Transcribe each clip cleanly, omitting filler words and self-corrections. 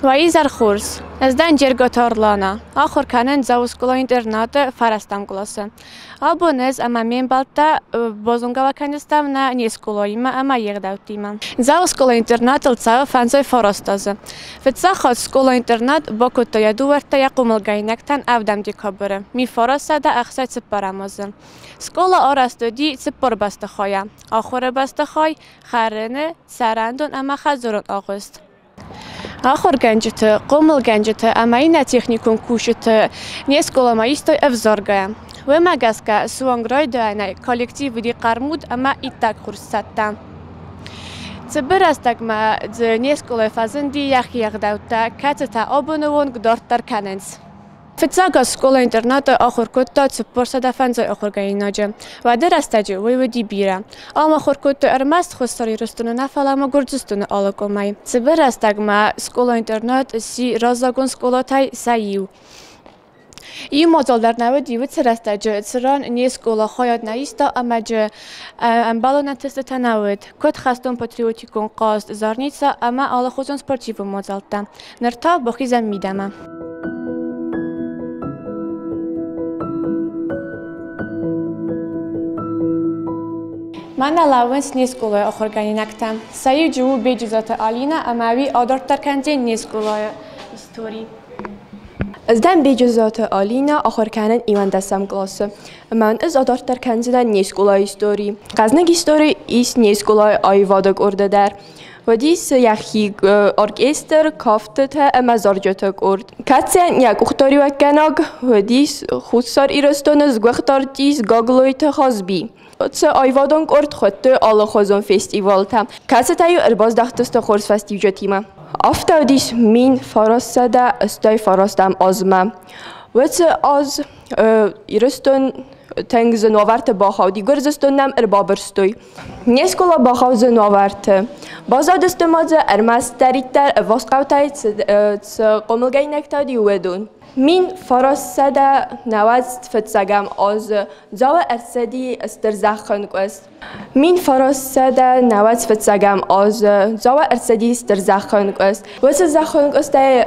Уӕ изӕр хорз! Ӕз дӕн Джергаты Орлана. Ахуыр кӕнын Дзауы скъола-интернаты фарӕстӕм къласы. Абон ӕз ӕмӕ ме мбӕлттӕ базонгӕ кӕндзыстӕм нӕ не скъолаимӕ ӕмӕ йе гъдӕуттимӕ. Дзауы скъола-интернатыл цӕуы фӕндзай фараст азы. Фыццаг хатт скъола-интернат бакодта йӕ дуӕрттӕ йӕ хъомылгӕнинӕгтӕн ӕвдӕм декабры, 1964 азы. Скъола арӕзт уыди цыппор бӕстыхайӕ: ахуыры бӕстыхай, хӕрыны, цӕрӕндон ӕмӕ хӕдзарон агъуыст. Ахуыргӕнджыты, хъомылгӕнджыты ӕмӕ иннӕ техникон кусджыты не скъоламӕ истой ӕвзаргӕйӕ. Уымӕ гӕсгӕ суанг райдайӕнӕй коллектив уыди хъӕрмуд ӕмӕ иттӕг хорз цӕттӕ. Цыбыр рӕстӕгмӕ дзы не скъолайы фӕзынди йӕхи ӕгъдӕуттӕ, кӕцытӕ абоны онг дарддӕр кӕнынц. Фыццаг аз скъола-интернаты ахуыр кодта 450 ахуыргӕнинаджы. Уӕды рӕстӕджы уый уыди бирӕ. Ам ахуыр кодтой ӕрмӕст Хуссар Ирыстоны нӕ, фӕлӕ ма Гуырдзыстоны алы къуымӕй. Цыбыр рӕстӕгмӕ скъола-интернат сси раззагон скъолатӕй сӕ иу. Иу мадзал дӕр нӕ уыди уыцы рӕстӕджы, цыран не скъола хайад нӕ иста ӕмӕ дзы ӕмбӕлон ӕнтыстытӕ нӕ уыд, куыд хӕстон-патриотикон хъазт Зарница ӕмӕ алыхуызон спортивон мадзӕлттӕ. Ныр та бахизӕм мидӕмӕ. Мӕнӕ лӕууынц не скъолайы ахуыргӕнинӕгтӕ. Сӕ иу у Беджызаты Алинӕ ӕмӕ уый адарддӕр кӕндзӕн не скъолайы истори. Ӕз дӕн Беджызаты Алинӕ, ахуыр кӕнын иуӕндӕсӕм къласы. Мӕн ӕз адарддӕр кӕндзынӕн не скъолайы истори. Хъӕзныг истори ис не скъолайы аивады къорды дӕр. Уыдис йӕхи оркестр, кафтытӕ ӕмӕ зарджыты къорд. Кӕцыйӕн йӕ къухдариуӕггӕнӕг уыдис Хуссар Ирыстоны сгуыхт артист Гаглойты Хазби. Цы аивадон къорд хуыдтой алыхуызон фестивалтӕ, кӕцытӕ-иу ӕрбаздӕхтысты хорз фӕстиуджытимӕ. Афтӕ уыдис 1989 азмӕ. Уыцы аз Ирыстон тынг зын уавӕрты бахауди, Гуырдзыстон нӕм ӕрбабырстой. Не скъола бахаудзӕн уавӕрты. Баззадысты ма дзы ӕрмӕстдӕриддӕр ӕввахс цы хъомылгӕнинӕгтӕ уыди, уыдон. 1995 азы Дзауы ӕрцыди стыр зӕххӕнкъуыст. 1995 азы Дзауы ӕрцыди стыр зӕххӕнкъуыст. Уыцы зӕххӕнкъуыстӕй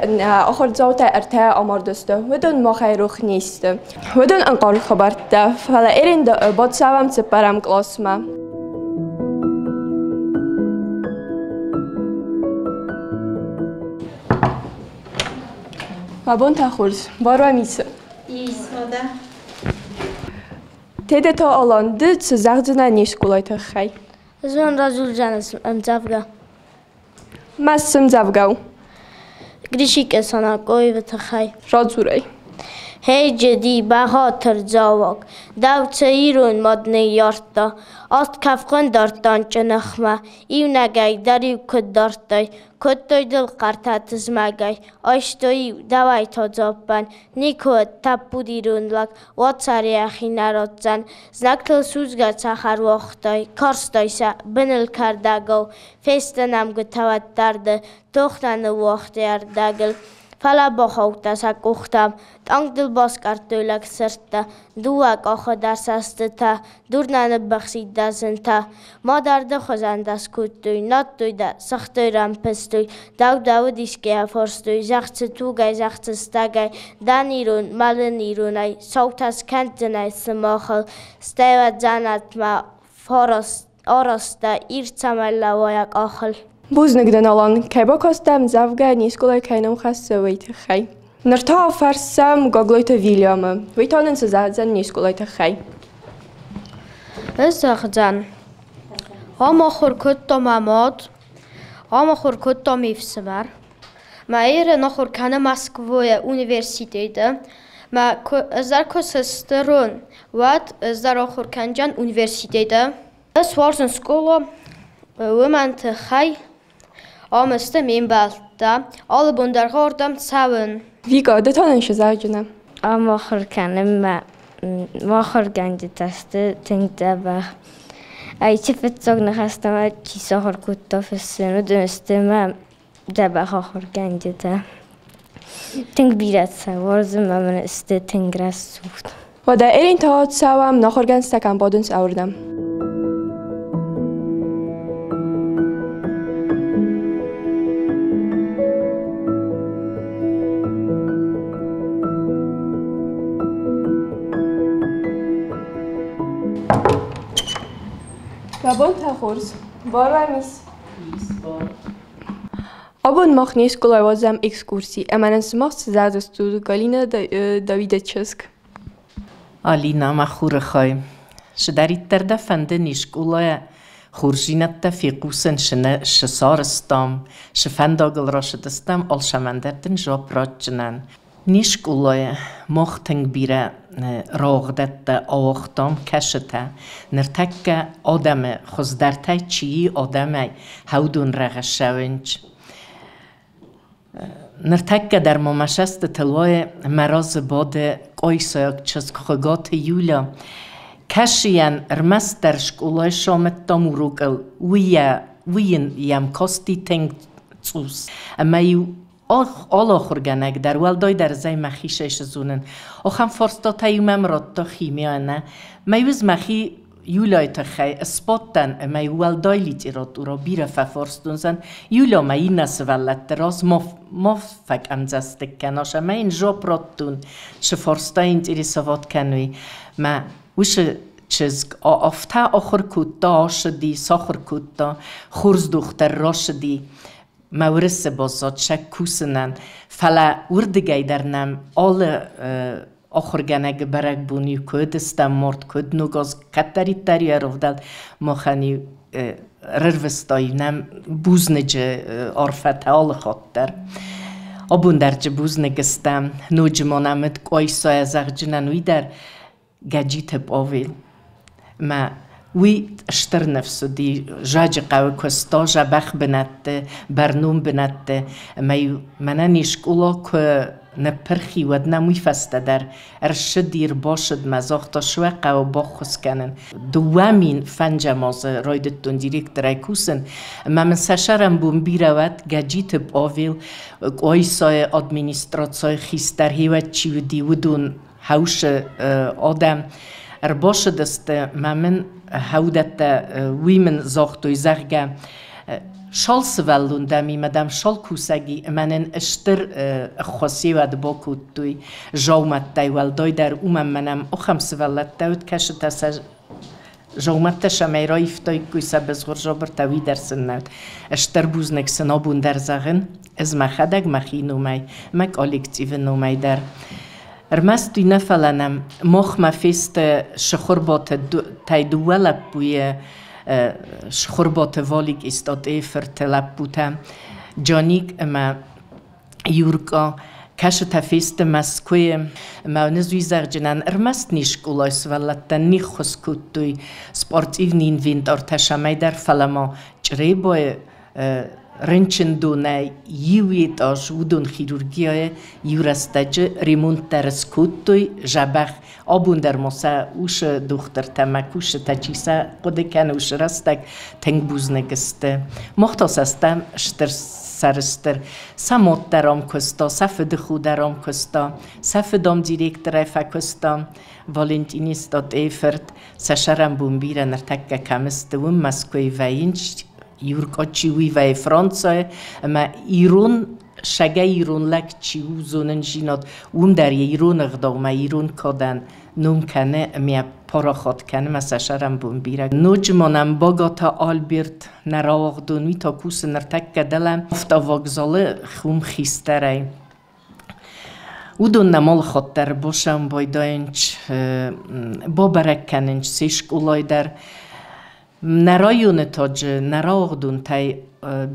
ахуырдзаутӕ ӕртӕ амардысты. Уыдон махӕй рох не сты. Уыдон ӕнкъард хабӕрттӕ, фӕлӕ Эрин бацӕуӕм цыппӕрӕм къласмӕ. Мӕ бонтӕ хорз, бар уӕм исы? Ис, уӕдӕ. Тедеты Алан, ды цы зӕгъдзынӕ не скъолайы тыххӕй? Ӕз уын радзурдзӕн ӕмдзӕвгӕ. Мӕ цы мдзӕвгӕ у? Гришикӕ Санакъоевы тыххӕй. Радзур ӕй. Хей, джеди, бӕгъатыр дзауаг, дӕу цы ирон мад ныййардта, аст кӕфхъуын дардтан чъыныхмӕ, иунӕгӕй дӕр-иу куыд дардтай, кодтой дыл хъӕртӕ тызмӕгӕй, айстой-иу дӕуӕй та дзуаппӕн, никуы тӕппуд ирон лӕг, уацары йӕхи нӕ ратдзӕн, знӕгтыл судзгӕ цӕхӕр уагътай, карстай сӕ быныл кӕрдӕгау, фесты нӕмгуытӕ уӕддӕр тох нӕ ныууагътой ӕрдӕгыл. Фӕлӕ бахаудта сӕ къухтӕм, тъанг дыл баскъӕрдтой лӕгсырдтӕ, дыууӕ къахы дӕр сӕстытӕ, дур нӕ ныббыхсид дӕ зынтӕ. Мадарды хуызӕн дӕ скодтой, надтой дӕ, сыгътой, рӕмпызтой, дӕу дӕ уд искӕй афарстой, зӕгъ цы тугӕй, зӕгъ цы стӕгӕй, дӕн ирон, мӕлын иронӕй, саутӕ скӕндзынӕ сымахыл, стӕй уӕ дзӕнӕтмӕ арӕзта ирд цӕмӕй лӕууа йӕ къахыл. Бузныг дын, Алан, кӕй бакастӕ ӕмдзӕвгӕ не скъолайы кӕй ном хӕссы, уый тыххӕй. Ныр та фӕрсӕм Гаглойты Вильямы. Уый та нын цы зӕгъдзӕн не скъолайы тыххӕй? Ӕз зӕгъдзӕн, ам ахуыр кодта мӕ мад, ам ахуыр кодта ме фсымӕр. Мӕ Ирын ахуыр кӕны Москвайы университеты. Мӕ ӕз дӕр куы сыстырон, уӕд ӕз дӕр ахуыр кӕндзӕн университеты. Ӕз уарзын скъола, уымӕн тыххӕй ам сты ме мбӕлттӕ, алы бон дӕр ардӕм цӕуын. Вика, ды та нын цы зӕгъдзынӕ? Ам ахуыр кӕнын мӕ ахуыргӕнджытӕ сты тынг дзӕбӕх. Айчы фыццаг ныхӕстӕ мӕ чи сахуыр кодта фыссын, уыдон сты мӕ дзӕбӕх ахуыргӕнджытӕ. Тынг бирӕ сӕ уарзын ӕмӕ мын сты тынг рӕсугъд. Уӕдӕ Эрин та цӕуӕм нахуыргӕндтӕ кӕм бадынц ӕуырдӕм. Уӕ бонтӕ хорз! Бар уӕм ис? Абон мах не скъолайы уадзӕм экскурси ӕмӕ нын сымах цы зӕгъдзыстут, Галина Давиды чызг? Алина, мӕ хуры хай, цыдӕриддӕр дӕ фӕнды не скъолайӕ хорздзинӕдтӕ фехъусын цы сарӕзтам, цы фӕндагыл рацыдыстӕм, алцӕмӕн дӕр дын дзуапп ратдзынӕн. Не скъолайы мах тынг бирӕ рауагъдӕттӕ ауагътам, кӕсытӕ. Ныртӕккӕ адӕмы хуыздӕртӕй чи и, адӕмӕй хӕудон рӕгъӕссӕуынч. Ныртӕккӕ дӕр ма мӕ сӕстытыл уайы мӕ разы бады къуайсайаг чызг Хуыгаты Юля. Кӕсыйӕн ӕрмӕстдӕр скъолайы самадтам урокыл, уый йын йӕм касти тынг цъус. Ӕмӕ-иу алы ахуыргӕнӕг дӕр, уӕлдайдӕр ӕз мӕхицӕй сзонын, ахӕм фарстатӕ-иу мӕм радта химийӕ, нӕ. Мӕ-иу ӕз мӕхи Юляйы тыххӕй сбадтӕн ӕмӕ уӕлдай литературӕ бирӕ фӕфарстон зӕн. Юля мӕ иннӕ сывӕллӕтты раз ма фӕкъӕмдзӕстыг кӕна, ӕмӕ йын жуапп радтон, цы фарста интересовать кӕной. Мӕ уыцы чызг афтӕ ахуыр кодта, ацыди, сахуыр кодта, хорз дохтыр рацыди. Мӕ уырысы баззад сӕ кусынӕн, фӕлӕ уырдыгӕй дӕр нӕм алы ахуыргӕнӕгы бӕрӕгбон-иу куыд стӕм мард, куыд ногаз, кӕддӕриддӕр ӕрывдӕлд, махӕн-иу рырвыстой нӕм бузныджы арфӕтӕ алы хатт дӕр. Абон дӕр джы бузныг стӕм, ноджы ма нӕм уыд Къуайсайӕ зӕгъджынӕн уый дӕр, Гӕджиты Пъовел. Мӕ уый стыр ныфс уыди Жаджы хъӕуы куыста дзӕбӕх бынӕтты, бӕрнон бынӕтты. Ӕмӕ-иу мӕнӕн не скъола куы ныппырх и, уӕд нӕм уый фӕстӕ дӕр ӕрсыди, ӕрбацыд мӕ, загъта, суӕ хъӕуы баххуыс кӕнын. 2005 азы райдыдтон директорӕй кусын, ӕмӕ мын сӕ сӕрӕнбон бирӕ уӕд Гӕджиты Пъавел, Къуайсайы администрацийы хистӕр хиуӕд чи уыди, уыдон хӕусы адӕм ӕрбацыдысты мӕ мын хӕудӕттӕ уый мын загътой, зӕгъгӕ, шал сывӕллон дам имӕ, дам, шал кусӕги ӕмӕ нын стыр ӕххуысеуӕд бакодтой заумӕттӕй, уӕлдайдӕр уымӕн мӕнӕм ахӕм сывӕллӕттӕ уыд, кӕсытӕ сӕ заумӕттӕ сӕмӕй раивтаиккой сӕ бызгъуыр жабыртӕ, уый дӕр сын нӕ уыд. Стыр бузныг сын абон дӕр зӕгъын, ӕз мӕхӕдӕг мӕхи номӕй, мӕ коллективы номӕй дӕр. Ӕрмӕст уый нӕ, фӕлӕ нӕм махмӕ фесты Сыхуырботы тӕй дыууӕ лӕппуйы, Сыхуырботы Валик Истотъейы фырты лӕппутӕ, Джаник ӕмӕ Юркъа. Кӕсытӕ фесты Мӕскуыйы ӕмӕ ӕз уый зӕгъджынӕн ӕрмӕст не скъолайы сывӕллӕттӕн не ххуыс кодтой спортивный инвентартӕ сӕмӕйдӕр, фӕлӕ ма Чъребайы рынчындонӕй иу этаж уыдон хирургияйы иу рӕстӕджы ремонт дӕр скодтой дзӕбӕх. Абон дӕр ма сӕ усы дохтыртӕ мӕ кусджытӕ чи сӕ хъуыды кӕны, уыцы рӕстӕг тынг бузныг сты. Мах та сӕ стӕм стыр сӕрыстыр. Сӕ мад дӕр ам куыста, сӕ фыдыхо дӕр ам куыста, сӕ фыд ам директорӕй фӕкуыста. Валентин Истотъейы фырт сӕ сӕрӕнбон бирӕ ныртӕккӕ кӕм сты, уым Мӕскуыйы вӕййынц Юркъо чи уый вӕййы Францайы ӕмӕ ирон сӕгӕй ирон лӕг чи у зонындзинад, уым дӕр йӕ ирон ӕгъдаумӕ, ирон кадӕн ном кӕны ӕмӕ парахат кӕны мӕ сӕ сӕрӕнбон бирӕ. Ноджы ма нӕм Багаты Альберт нӕ рауагъдон, уый та кусы ныртӕккӕ дӕлӕ автовокзалы уым хистӕрӕй. Уыдон нӕм алыхатт дӕр босӕн байдайынц, бабӕрӕг кӕнынц се скъолайы дӕр. Нӕ районы таджы нӕ рауагъдонтӕй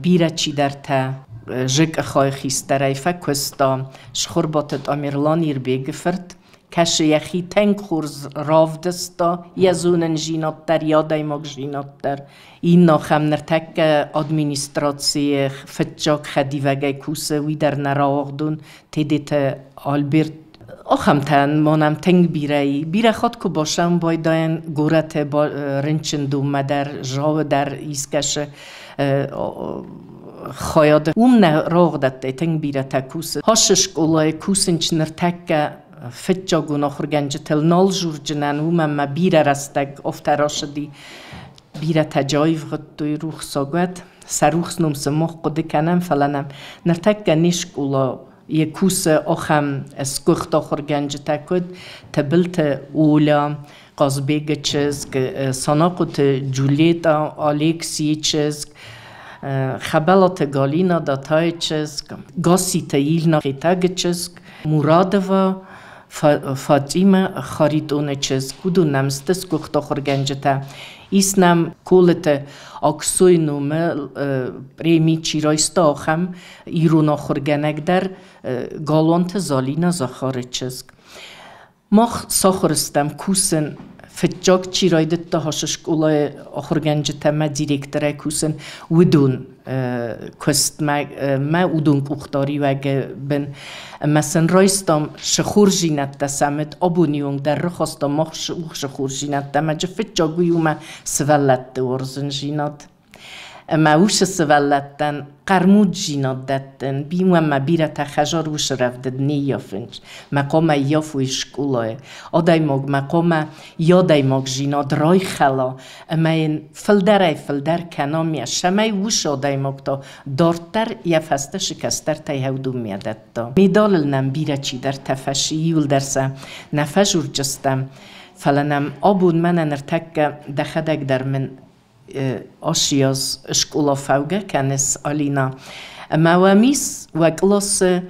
бирӕ чидӕртӕ ЖКХ-йы хистӕрӕй фӕкуыста Схуырбаты Тамерлан Ирбегы фырт, кӕсы йӕхи тынг хорз равдыста йӕ зонындзинад дӕр, йӕ адӕймагдзинад дӕр. Иннӕ ахӕм ныртӕккӕ администрацийы фыццаг хӕдивӕгӕй кусы, уый дӕр нӕ рауагъдон Тедеты Альберт. Ахӕмтӕн ма нӕм тынг бирӕ и. Бирӕ хатт куы басӕм байдайӕн горӕты рынчындонмӕ дӕр, Жауы дӕр искӕсы хайады. Уым нӕ рауагъдӕттӕй тынг бирӕтӕ кусы. Хасы скъолайы кусынч ныртӕккӕ фыццагон ахуыргӕнджытыл нал журджынӕн, уымӕн мӕ бирӕ рӕстӕг афтӕ рацыди. Бирӕтӕ аивгъуыдтой рухсагуат. Сӕ рухс ном сын мах хъуыды кӕнӕм, фӕлӕ нӕм ныртӕккӕ не скъола йе кусы ахӕм сгуыхт ахуыргӕнджытӕ куыд Тыбылты Оля, Хъазбегы чызг, Санахъоты Джульетта Алексийы чызг, Хӕбӕлаты Галина Датайы чызг, Гасситы Ильна Хетӕгы чызг, Мурадова Фатимӕ Харитоны чызг. Уыдон нӕм сты сгуыхт ахуыргӕнджытӕ. Ис нӕм Колыты Аксойы номы преми чи райста, ахӕм ирон ахуыргӕнӕг дӕр, Галуанты Залина Захары чызг. Мах сахуыр стӕм кусын. Фыццаг чи райдыдта хасы скъолайы ахуыргӕнджытӕ мӕ директорӕй кусын, уыдон куыстмӕ мӕ уыдон къухдариуӕгы бын. Ӕмӕ сын райстам шы хорздзинӕдтӕ сӕм абоны онг дӕр рахастам мах шы хорздзинӕдтӕ ӕмӕ джы фыццаг уый у мӕ сывӕллӕтты уарзындзинад. Ӕмӕ уыцы сывӕллӕттӕн хъӕрмуддзинад дӕттын, бимӕ бирӕтӕ хӕзар уыцы рӕвдыд не ййафынц. Мӕ хъуамӕ ййафой скъолайы. Адӕймаг мӕ хъуамӕ йӕ адӕймагдзинад райхӕла ӕмӕ йын фылдӕрӕй-фылдӕр кӕна ме, цӕмӕй уыцы адӕймаг та дарддӕр йӕ фӕстӕ цы кӕстӕртӕй хӕвдуммӕ дӕтта. Медалыл нӕм бирӕ чидӕртӕ фӕсси, иуылдӕр сӕ нӕ фӕзурджыстӕм, фӕлӕ нӕм абон мӕнӕ ныртӕккӕ дӕхӕдӕг дӕр мын Осиоз скъола фӕугӕ кӕныс, Алина. Ӕмӕ уӕм ис уӕ къласы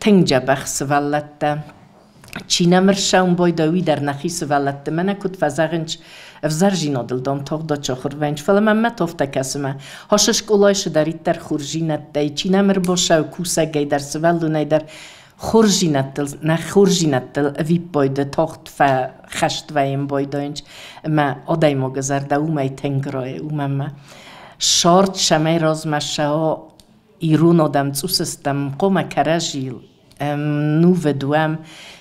тынг дзӕбӕх сывӕллӕттӕ. Чи нӕм ӕрцӕуын байдайы, уый дӕр нӕхи сывӕллӕтты мӕнӕ куыд фӕзӕгъынц, ӕвзӕрдзинадыл, дам, тагъд ачахуыр вӕййынц, фӕлӕ мӕм мӕ афтӕ кӕсы мӕ. Хасы скъолайы цыдӕриддӕр хорздзинӕдтӕй, чи нӕм ӕрбацӕуы кусӕгӕй дӕр, сывӕллонӕй дӕр, хорздзинӕдтыл, нӕ хорздзинӕдтыл ӕвиппайды тагъд фӕхӕст вӕййын байдайынц, ӕмӕ адӕймагы зӕрдӕ уымӕй тынг райы, уымӕн ӕмӕ сӕрд цӕмӕй размӕ цӕуа, ирон адӕм цъус стӕм, хъуамӕ кӕрӕдзийыл нувыд уӕм,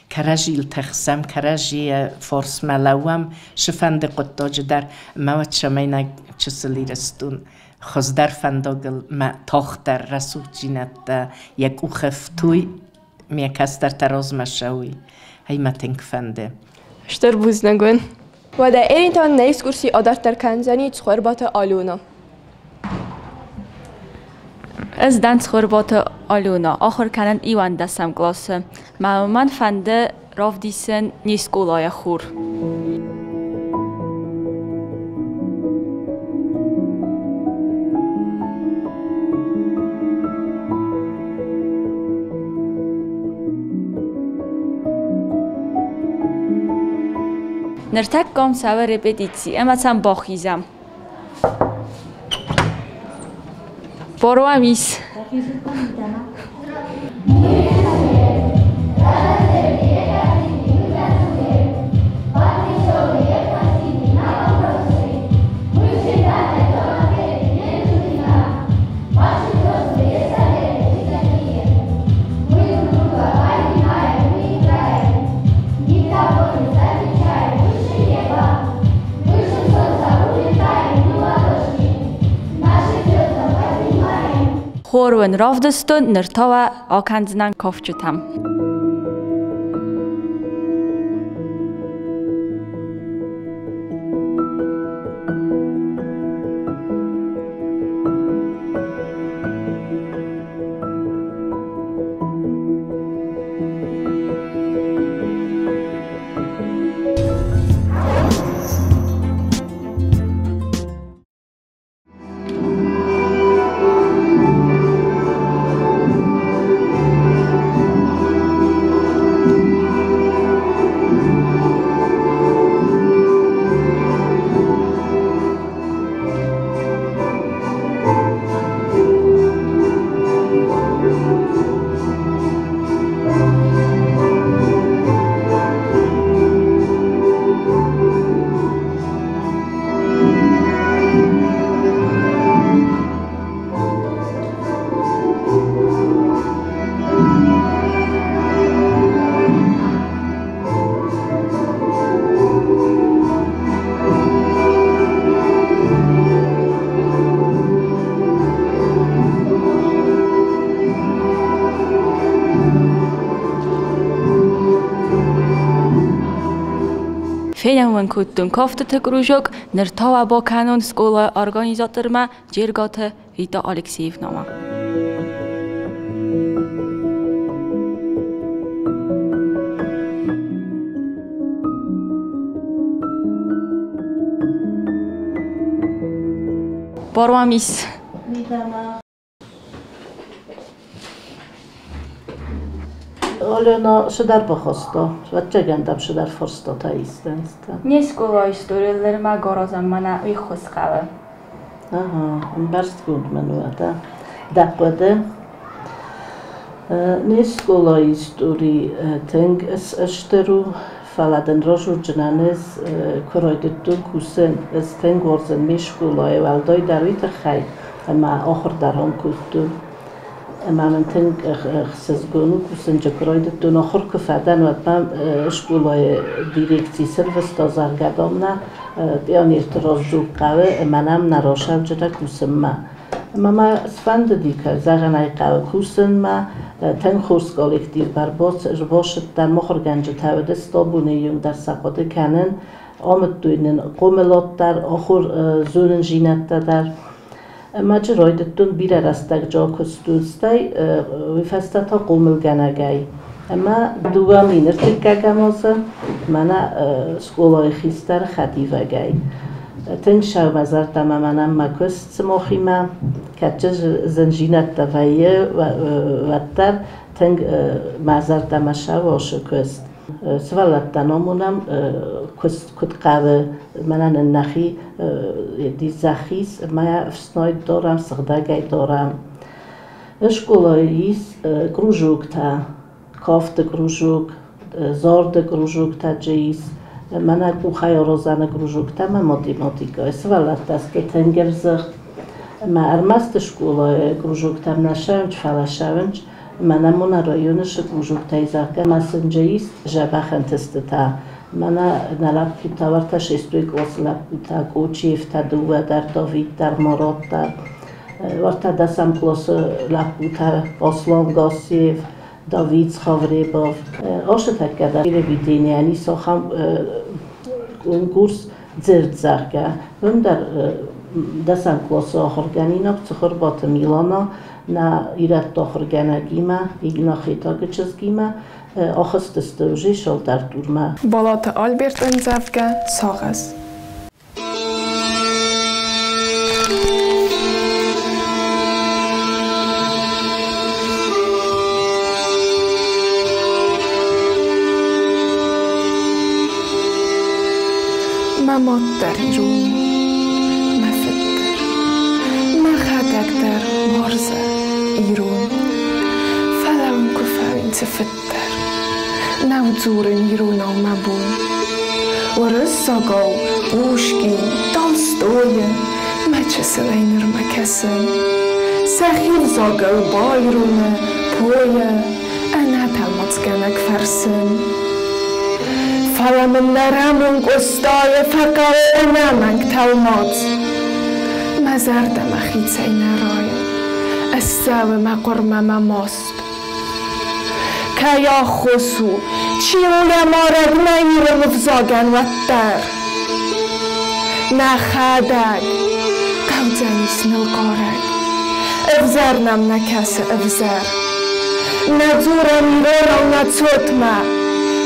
кӕрӕдзийыл тыхсӕм, кӕрӕдзийы фарсмӕ лӕууӕм цыфӕнды хъуыддаджы дӕр, ӕмӕ уӕд цӕмӕй нӕ чысыл Ирыстон хуыздӕр фӕндагыл мӕ тагъддӕр рӕсугъддзинӕдтӕ йӕ къухы фтуй, ме кӕстӕртӕ размӕ цӕуй. Ай мӕ тынг фӕнды. Стыр бузныг уын. Уӕдӕ Эринтон нӕ экскурси адарддӕр кӕндзӕни Цхуырбаты Алёна. Ӕз дӕн Цхуырбаты Алёна, ахуыр кӕнын иуӕндӕсӕм къласы. Мӕ фӕнды равдисын не скъолайы хур. Ныртӕккӕ ам цӕуы репетици ӕмӕ сӕм бахизӕм. Боруам ис. Хор уын равдыстон, ныр та уӕ акӕндзынӕн кафджытӕм. Фенӕн уын кодтон кафтыты кружок, ныр та уӕ бакӕнон скъолайы организатормӕ Джергаты Рита Алексеевнамӕ. Цыппор уӕм ис? Алена цыдӕр бахаста, ӕвӕццӕгӕн дӕм цыдӕр фарстатӕ ис. Не скъолайы историйыл ма горазӕн мӕнӕ уый ххуыс хъӕуы. Ага, ӕмбӕрстгонд мын у, да. Дӕ хъуыды? Не скъолайы истори тынг стыр у, фӕлӕ дын разурджынӕн ӕз куы райдыдтон кусын, ӕз тынг уарзын ме скъолайы, уӕлдайдӕр уый тыххӕй, ӕмӕ ахуыр дӕр ам кодтон. Ӕмӕ мын тынг ӕхсызгон у, кусынджы куы райдыдтон, ахуыр куы фӕдӕн, уӕд мӕм скъолайы дирекци сӕрвыста, зӕгъгӕ, дам, нӕ пионерты раздзог хъӕуы ӕмӕ нӕм нӕ расӕвджытӕ кусынмӕ. Ӕмӕ мӕ сфӕндыди, зӕгъын ӕй хъӕуы, кусынмӕ. Тынг хорз коллектив ӕрбацыдтӕн, мыхуыргӕнджытӕ уыдысты, абоны онг дӕр сӕ хъуыды кӕнын. Амыдтой нын хъомылад дӕр, ахуыр зонындзинӕдтӕ дӕр. Ӕмӕ джы райдыдтон бирӕ рӕстӕг куыстон, стӕй уый фӕстӕ та хъомылгӕнӕгӕй. Ӕмӕ 2003 азы мӕнӕ скъолайы хистӕр хӕдивӕгӕй. Тынг сӕумӕзӕрдӕмӕ мӕнӕн мӕ куыст сымахимӕ, кӕд зындзинӕдтӕ вӕййы, уӕддӕр тынг мӕ зӕрдӕмӕ сӕвӕсы куыст. Сывӕллӕттӕн амонӕм, куыст куыд хъӕуы, мӕнӕ нын нӕхи зӕхх ис, ӕмӕ ӕфснайд дарӕм, сыгъдӕгӕй дарӕм. Скъолайы ис кружоктӕ, кафты кружок, зарды кружоктӕ ис, мӕнӕ къухӕй аразӕны кружоктӕ ӕмӕ математикӕйы. Сывӕллӕттӕ сты тынг ӕвзыгъд. Ӕмӕ ӕрмӕст скъолайы кружоктӕм нӕ ссӕуынц, фӕлӕ ссӕуынц мӕнӕ Мона районы цы кружоктӕй, зӕгъгӕ, ма сын ис дзӕбӕх ӕнтыстытӕ. Мӕнӕ нӕ лӕппутӕ, уӕртӕ шестой къласы лӕппутӕ, Кочиевтӕ дыууӕ дӕр, Давид дӕр, Марат дӕр. Уӕртӕ дӕсӕм къласы лӕппутӕ, Аслан Гассиев, Давид Цховребов. Ацы тӕккӕ дӕр телевиденийӕн ис ахӕм конкурс «Дзырд», зӕгъгӕ. Уым дӕр дӕсӕм къласы ахуыргӕнинаг Цыхуырбаты Милана нӕ ирӕтты ахуыргӕнӕгимӕ, Ирина Хетӕгы чызгимӕ ахызтысты уже сӕлдӕр турмӕ. Балаты Альберт ӕмдзӕвгӕ «Сагъӕс». Мӕ мад дӕр ирон у, мӕ фыд дӕр, мӕхӕдӕг дӕр уарзӕ ирон. Фӕлӕ уын куы фӕуин цыфыддӕр, нӕу дзурын иронау мӕ бон. Уырыссагау Пушкин, Толстойы мӕ чысылӕй нырмӕ кӕсын. Сӕхи взагыл Байроны, Пойы ӕнӕтӕлмацгӕнӕг фӕрсын. Фӕлӕ мын нӕрӕмон Къостайы фӕхъӕуы ӕнӕмӕнг тӕлмац. Мӕ зӕрдӕ мӕхицӕй нӕ райы, ӕссӕуы мӕ хъуырмӕ мӕ маст. Кӕй аххос у, чи у йӕ марӕг нӕ Иры взагӕн уӕддӕр? Нӕхӕдӕг, хъӕудзӕнис ныл хъарӕг, ӕвзӕр нӕм нӕ кӕсы ӕвзӕр. Нӕ дзурӕм иронау нӕ цотмӕ,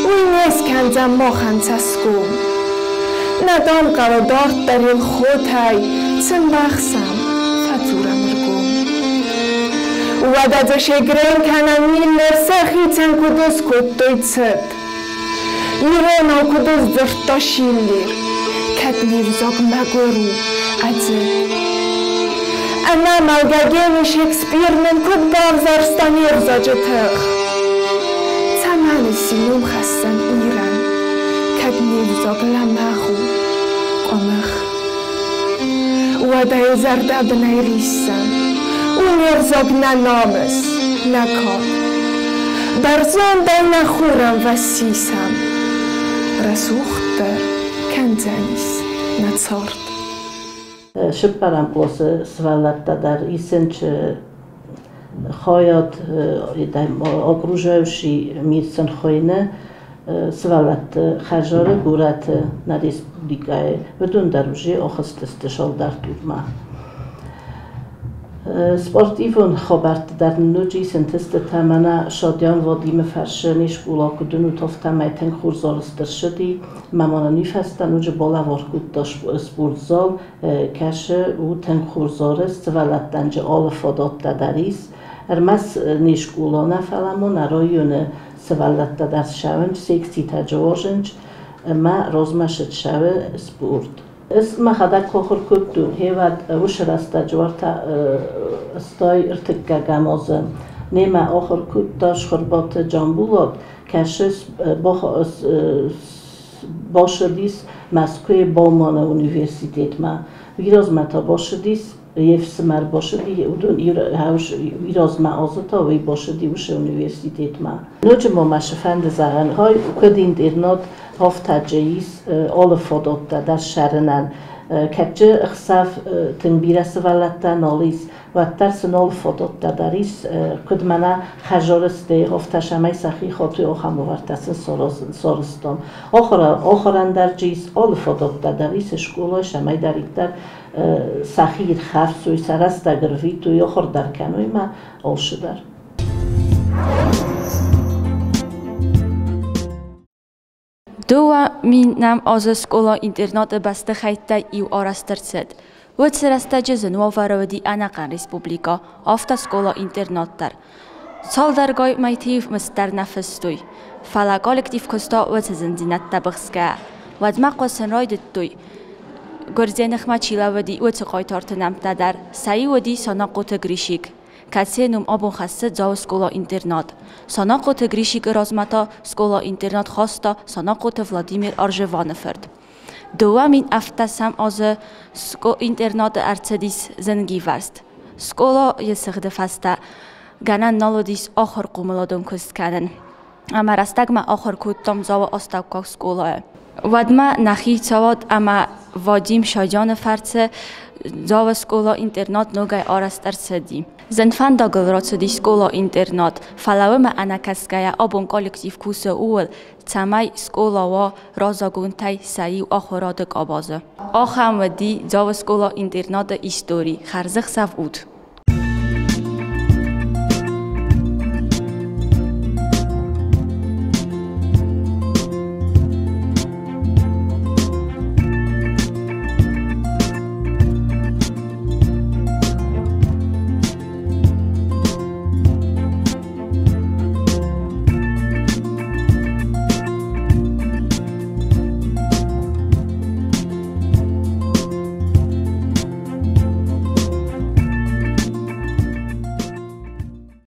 уый не скӕндзӕн махӕн цӕсгом. Нӕ дам хъӕуы дарддӕр йыл хотӕй цы мбӕхсӕм, фӕдзурӕм ӕргом. Уӕдӕ дзы Шегрен кӕнӕ Миллер сӕхицӕн куыд скодтой цыт? Иронау куыд сдзырдта Шиллер, кӕд не взаг мӕгуыр у, ӕдзыт. Ӕнӕмӕлгӕ гени Шекспир нын куыд бавзӕрста не взаджы тых? Цӕмӕн ысси номхӕссӕн Ирӕн, кӕд не взаг лӕмӕгъ у, къуымых? Уӕдӕ йыл зӕрдӕбынӕй риссӕм, у не взаг нӕ намыс, нӕ кад. Бӕрзондӕй нӕ хурӕмвӕз сисӕм, рӕсугъддӕр кӕндзӕнис нӕ цард. Цыппӕрӕм къласы сывӕллӕттӕ дӕр исынц хайад окружающий мир сын хуыйны сывӕллӕтты хӕдзары горӕты нӕ республикӕйы. Уыдон дӕр уже ахызтысты сӕлдӕр турмӕ. Спортивон хабӕртты дӕр нын ноджы ис ӕнтыстытӕ. Мӕнӕ Шадиан Вадимы фӕрсы не скъола куыд уынут, афтӕмӕй тынг хорз арӕзт ӕрцыди. Мӕ ма нын уый фӕстӕ ноджы балӕвар кодта спортзал. Кӕсы, у тынг хорз арӕзт, сывӕллӕттӕн дзы алы фадӕттӕ дӕр ис. Ӕрмӕст не скъола нӕ, фӕлӕ ма нӕ районы сывӕллӕттӕ дӕр ссӕуынц, секцитӕ дзы уарзынц ӕмӕ размӕ цӕуы спорт. Ӕз мӕхӕдӕг ахуыр кодтон, гъеуӕд уыцы рӕстӕджы уӕртӕ стай ӕртыккӕгӕм азы немӕ ахуыр кодта Схуырбаты Джамбулат, кӕсы бацыдис Мӕскуыйы Бауманы университетмӕ. Уый размӕ та бацыдис, йе фсымӕр бацыди, уыдон уый размӕ азы та уый бацыди уыцы университетмӕ. Ноджы ма мӕ цы фӕнды зӕгъын, хай куыд интернат афтӕджы ис алы фадӕттӕ дӕр ссарынӕн. Кӕдджы ӕхсӕв тынг бирӕ сывӕллӕттӕ нал ис, уӕддӕр сын алы фадӕттӕ дӕр ис, куыд мӕнӕ хӕдзары сты, афтӕ цӕмӕй сӕхи хатой, ахӕм уавӕртӕ сын сарӕзтам. Ахуырӕн дӕр дзы ис, алы фадӕттӕ дӕр ис скъолайы, цӕмӕйдӕриддӕр сӕхи ирхӕфсой, сӕ рӕстӕг ӕрвитой, ахуыр дӕр кӕной ӕмӕ алцыдӕр. 2000-ӕм азы скъола-интернаты бӕстыхӕйттӕй иу арӕзт ӕрцыд. Уыцы рӕстӕджы зын уавӕры уыди ӕнӕхъӕн республикӕ, афтӕ скъола-интернат дӕр. Цалдӕргай мӕйты мызд дӕр нӕ фыстой. Фӕлӕ коллектив куыста уыцы зындзинӕдтӕ быхсгӕйӕ. Уӕдмӕ хъусын райдыдтой, гуырдзыйы ныхмӕ чи лӕууыди, уыцы хъайтарты нӕмттӕ дӕр. Сӕ иу уыди Санахъоты Гришик, кӕцыйы ном абон хӕссы Дзауы скъола-интернат. Санахъоты Гришикы размӕ та скъола-интернат хаста Санахъоты Владимир Аржеваны фырт. 2017 азы интернаты ӕрцыдис зынгивӕрзт. Скъолайы сыгъды фӕстӕ гӕнӕн нал уыдис ахуыр-хъомыладон куыст кӕнын. Ӕмӕ рӕстӕгмӕ ахуыр кодтам Дзауы астӕуккаг скъолайы. Уӕдмӕ нӕхи цӕуӕт ӕмӕ Вадим Шаджаны фӕрцы Дзауы скъола-интернат ногӕй арӕзт ӕрцыди. Зын фӕндагыл рацыди скъола-интернат, фӕлӕ уымӕ ӕнӕкӕсгӕйӕ абон коллектив кусы ууыл, цӕмӕй скъола уа раззагонтӕй сӕ иу ахуырады къабазы. Ахӕм уыди Дзауы скъола-интернаты истори. Хӕрзӕхсӕв ут!